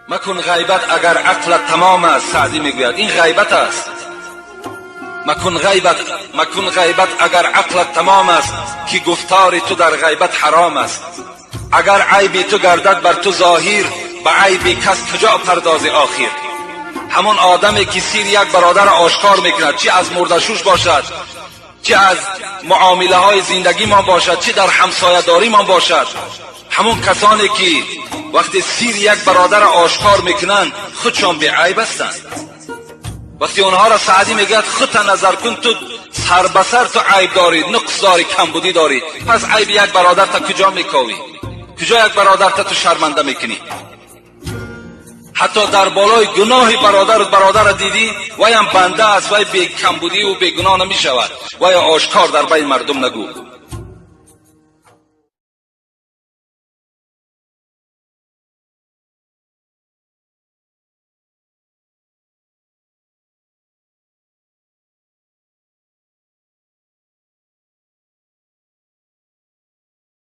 Макун ғайбат агар ақлат тамом аст. Саъдӣ мегӯяд, ин ғайбат аст. Макун ғайбат, макун ғайбат агар ақлат тамом аст, ки гуфтори ту дар ғайбат ҳаром аст. Агар айби ту гардад бар ту зоҳир, ба айби кас куҷо пардозӣ охир? Ҳамон одаме ки сири як бародарро ошкор мекунад, чӣ аз мурдашӯш бошад, чӣ аз муомилаҳои зиндагимон бошад, чӣ дар ҳамсоядоримон бошад, ҳамон касоне ки вақте сири як бародарро ошкор мекунанд, худшон беайб ҳастанд. Вақте онҳоро Саъдӣ мегӯяд, худта назар кун, ту сар ба сар ту айб дорӣ, нуқс дорӣ, камбудӣ дорӣ, пас айби як бародарта куҷо мековӣ? Куҷо як бародарта ту шарманда мекунӣ? Ҳатто дар болои гуноҳи бародару бародарро дидӣ, ваям банда аст, вай бекамбудиву бегуноҳ намешавад, вая ошкор дар байни мардум нагӯ.